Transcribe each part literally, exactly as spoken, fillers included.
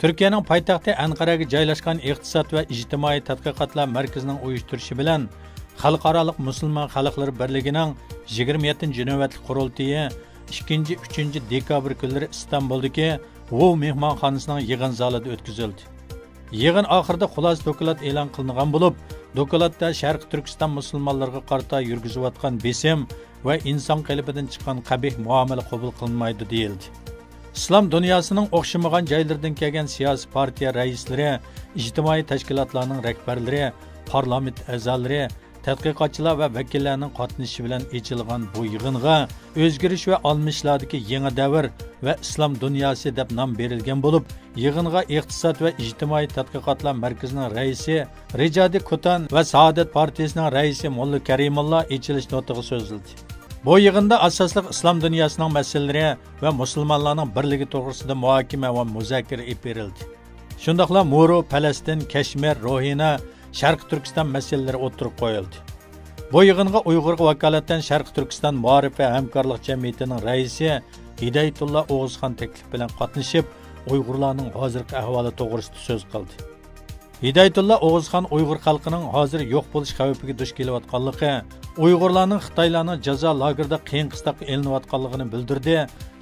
تۈركىيەنىڭ پايتەختى ئەنقەرەگە جايلاشقان ئىقتىساد ۋە ئىجتىمائىي تەتقىقاتلار مەركىزىنىڭ ئۇيۇشتۇرۇشى بىلەن خەلقئارالىق مۇسۇلمان خەلقلىرى بىرلىكىنىڭ يىگىرمە يەتتىنچى نۆۋەتلىك قۇرۇلتىيى ئىككىنچى، ئۈچىنچى دېكابىر كۈنلىرى ئىستانبۇلدىكى ۋوۋ مېھمانخانىسىنىڭ يىغىن زالىدا ئۆتكۈزۈلدى. يىغىن ئاخىرىدا خۇلاسە دوكلات ئېلان قىلىنغان بولۇپ، دوكلاتتا شەرقىي تۈركىستان مۇسۇلمانلىرىغا قارىتا يۈرگۈزۈۋاتقان بېسىم ۋە ئىنسان قېلىپىدىن چىققان قەبىھ مۇئامىلە قوبۇل قىلىنمايدۇ دېيىلدى. ئىسلام دۇنياسىنىڭ ئوخشىمىغان جايلىرىدىن كەلگەن سىياسىي پارتىيە رەئىسلىرى، ئىجتىمائىي تەشكىلاتلارنىڭ رەھبەرلىرى، پارلامېنت ئەزالىرى، تەتقىقاتچىلار ۋە ۋەكىللەرنىڭ قاتنىشىشى بىلەن ئېچىلغان بۇ يىغىنغا ئۆزگىرىش ۋە ئالمىشىشلاردىكى يېڭى دەۋر ۋە ئىسلام دۇنياسى دەپ نام بېرىلگەن بولۇپ، يىغىنغا ئىقتىساد ۋە ئىجتىمائىي تەتقىقاتلار مەركىزىنىڭ رەئىسى رىجادى كوتان ۋە سائادەت پارتىيىسىنىڭ رەئىسى موللا كەرىمۇللا ئېچىلىش نۇتقى سۆزلىدى. بۇ يىغىندا ئاساسلىق ئىسلام دۇنياسىنىڭ مەسىلىلىرى ۋە مۇسۇلمانلارنىڭ بىرلىكى توغرىسىدا مۇھاكىمە ۋە مۇزاكىرە ئېلىپ بېرىلدى. شۇنداقلا مورو، پەلەستىن، كەشمىر، روھىنا، شەرقىي تۈركىستان مەسىلىلىرى ئوتتۇرىغا قويۇلدى. بۇ يىغىنغا ئۇيغۇرغا ۋاكالىتەن شەرقىي تۈركىستان مائارىپ ۋە ھەمكارلىق جەمئىيىتىنىڭ رەئىسى ھىدايەتۇللا ئوغۇزخان تەكلىپ بىلەن قاتنىشىپ، ئۇيغۇرلارنىڭ ھازىرقى ئەھۋالى توغرىسىدا سۆز قىلدى. ھىدايەتۇللا ئوغۇزخان ئۇيغۇر خەلقىنىڭ ھازىر يوق بولۇش خەۋپىگە دۇچ كېلىۋاتقانلىقى، ئۇيغۇرلارنىڭ خىتايلارنىڭ جازا لاگېرىدا قىيىن-قىستاققا ئېلىنىۋاتقانلىقىنى بىلدۈردى،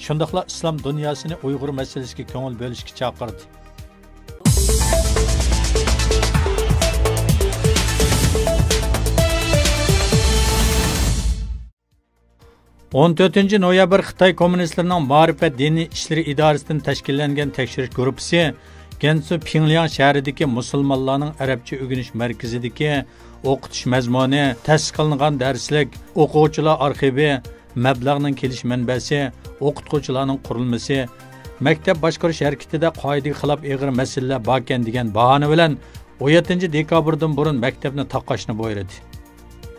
شۇنداقلا ئىسلام دۇنياسىنى ئۇيغۇر مەسىلىسىگە كۆڭۈل بۆلۈشكە چاقىردى. ئون تۆتىنچى نويابىر خىتاي كوممۇنىستلىرىنىڭ مائارىپ ۋە دىنىي ئىشلىرى ئىدارىسىدىن تەشكىللەنگەن تەكشۈرۈش گۇرۇپپىسى گەنسۇ پىڭلياڭ شەھىرىدىكى مۇسۇلمانلارنىڭ ئەرەبچە ئۆگىنىش مەركىزىدىكى ئوقۇتۇش مەزمۇنى، تەسىس قىلىنغان دەرسلىك، ئوقۇغۇچىلار ئارخىۋى، مەبلەغنىڭ كېلىش مەنبەسى، ئوقۇتقۇچىلارنىڭ قۇرۇلمىسى، مەكتەپ باشقۇرۇش ھەرىكىتىدە قائىدىگە خىلاپ ئېغىر مەسىلىلەر باركەن دېگەن باھانە بىلەن ئون يەتتىنچى دېكابىردىن بۇرۇن مەكتەپنى تاقاشنى بۇيرۇدى.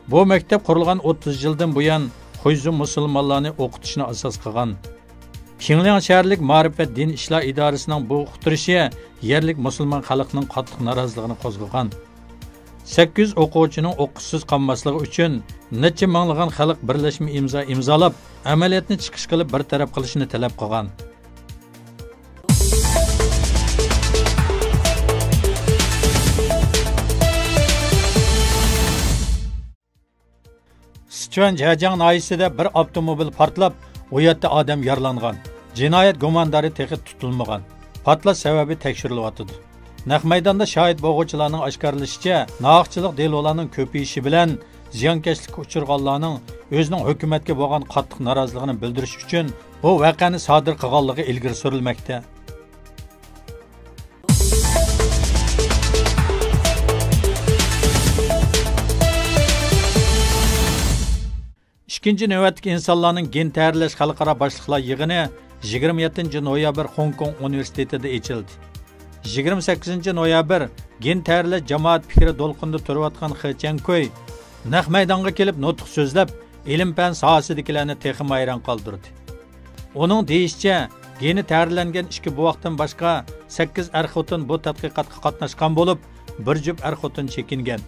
بۇ مەكتەپ قۇرۇلغان ئوتتۇز يىلدىن بۇيان خۇيزۇ مۇسۇلمانلارنى ئوقۇتۇشنى ئاساس قىلغان. پىڭلياڭ شەھەرلىك مائارىپ ۋە دىن ئىشلار ئىدارىسىنىڭ بۇ ئۇقتۇرۇشى يەرلىك مۇسۇلمان خەلقىنىڭ قاتتىق نارازىلىقىنى قوزغىغان. سەككىز يۈز ئوقۇغۇچىنىڭ ئوقۇشسىز قالماسلىقى ئۈچۈن نەچچە مىڭلىغان خەلق بىرلەشمە ئىمزا ئىمزالاپ، ئەمەلىيەتنى چىقىش قىلىپ بىر تەرەپ قىلىشنى تەلەپ قىلغان. سىچۈەن جياجياڭ ناھىيەسىدە بىر ئاپتوموبىل پارتلاپ، ئون يەتتە ئادەم يارىلانغان. جىنايەت گۇماندارى تېخى تۇتۇلمىغان. پارتلاش سەۋەبى تەكشۈرۈلۈۋاتىدۇ. نەق مەيداندا شاھىت بولغۇچىلارنىڭ ئاشكارىلىشىچە، ناھەقچىلىق دېلولارنىڭ كۆپىيىشى بىلەن زىيانكەشلىككە ئۇچرىغانلارنىڭ ئۆزىنىڭ ھۆكۈمەتكە بولغان قاتتىق نارازىلىقىنى بىلدۈرۈش ئۈچۈن بۇ ۋەقەنى سادىر قىلغانلىقى ئىلگىرى سۈرۈلمەكتە. ئىككىنچى نۆۋەتتىكى ئىنسانلارنىڭ گېن تەھرىرلەش خەلقئارا باشلىقلار يىغىنى يىگىرمە يەتتىنچى نويابىر خوڭكوڭ ئۇنىۋېرسىتېتىدا ئېچىلدى. يىگىرمە سەككىزىنچى نويابىر گېن تەھرىرلەش جامائەت پىكرى دولقۇنىدا تۇرۇۋاتقان خې چيەنكۇي نەق مەيدانغا كېلىپ نۇتۇق سۆزلەپ، ئىلىم-پەن ساھەسىدىكىلەرنى تېخىمۇ ھەيران قالدۇردى. ئۇنىڭ دېيىشىچە، گېنى تەھرىرلەنگەن ئىككى بوۋاقتىن باشقا سەككىز ئەر-خوتۇن بۇ تەتقىقاتقا قاتناشقان بولۇپ، بىر جۈپ ئەر-خوتۇن چېكىنگەن.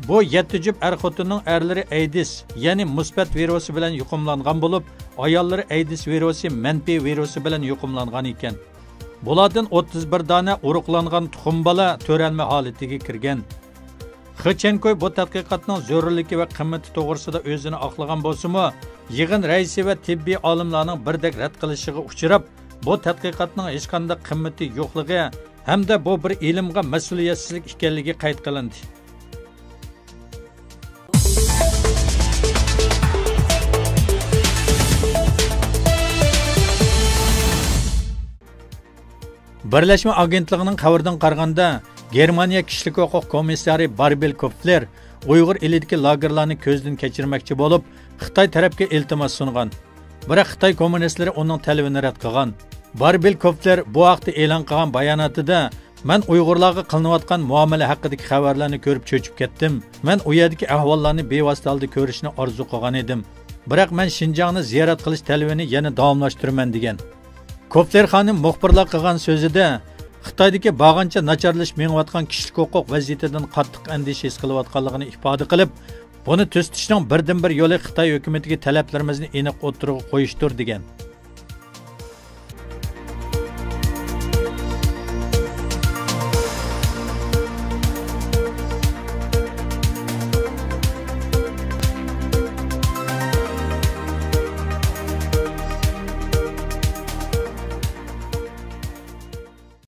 بۇ يەتتە جۈپ ئەر-خوتۇننىڭ ئەرلىرى ئەيدىس، يەنى مۇسبەت ۋىرۇسى بىلەن يۇقۇملانغان بولۇپ، ئاياللىرى ئەيدىس ۋىرۇسى مەنپىي ۋىرۇسى بىلەن يۇقۇملانغان ئىكەن. بۇلاردىن ئوتتۇز بىر دانە ئۇرۇقلانغان تۇخۇم بالا تۆرەلمە ھالىتىگە كىرگەن. خې چيەنكۇي بۇ تەتقىقاتنىڭ زۆرۈرلۈكى ۋە قىممىتى توغرىسىدا ئۆزىنى ئاقلىغان بولسىمۇ، يىغىن رەئىسى ۋە تېببىي ئالىملارنىڭ بىردەك رەت قىلىشىغا ئۇچراپ، بۇ تەتقىقاتنىڭ ھېچقانداق قىممىتى يوقلۇقى ھەمدە بۇ بىر ئىلىمغا مەسئۇلىيەتسىزلىك ئىكەنلىكى قەيت قىلىندى. بىرلەشمە ئاگېنتلىقىنىڭ خەۋىرىدىن قارىغاندا، گېرمانىيە كىشىلىك ھوقۇق كومىسسارى باربېل كوفلېر ئۇيغۇر ئېلىدىكى لاگېرلارنى كۆزدىن كەچۈرمەكچى بولۇپ، خىتاي تەرەپكە ئىلتىماس سۇنغان. بىراق خىتاي كوممۇنىستلىرى ئۇنىڭ تەلىپىنى رەت قىلغان. باربېل كوفلېر بۇ ھەقتە ئېلان قىلغان باياناتىدا، مەن ئۇيغۇرلارغا قىلىنىۋاتقان مۇئامىلە ھەققىدىكى خەۋەرلەرنى كۆرۈپ چۆچۈپ كەتتىم. مەن ئۇ يەردىكى ئەھۋاللارنى بىۋاسىتە ھالدا كۆرۈشنى ئارزۇ قىلغان ئىدىم. بىراق مەن شىنجاڭنى زىيارەت قىلىش تەلىپىنى يەنە داۋاملاشتۇرىمەن، دېگەن. كوفلېر خانىم مۇخبىرلارغا قىلغان سۆزىدە، خىتايدىكى بارغانچە ناچارلىشىپ مېڭىۋاتقان كىشىلىك ھوقۇق ۋەزىيىتىدىن قاتتىق ئەندىشە ھېس قىلىۋاتقانلىقىنى ئىپادە قىلىپ، بۇنى تۈزىتىشنىڭ بىردىنبىر يولى خىتاي ھۆكۈمىتىگە تەلەپلىرىمىزنى ئېنىق ئوتتۇرىغا قويۇشتۇر، دېگەن.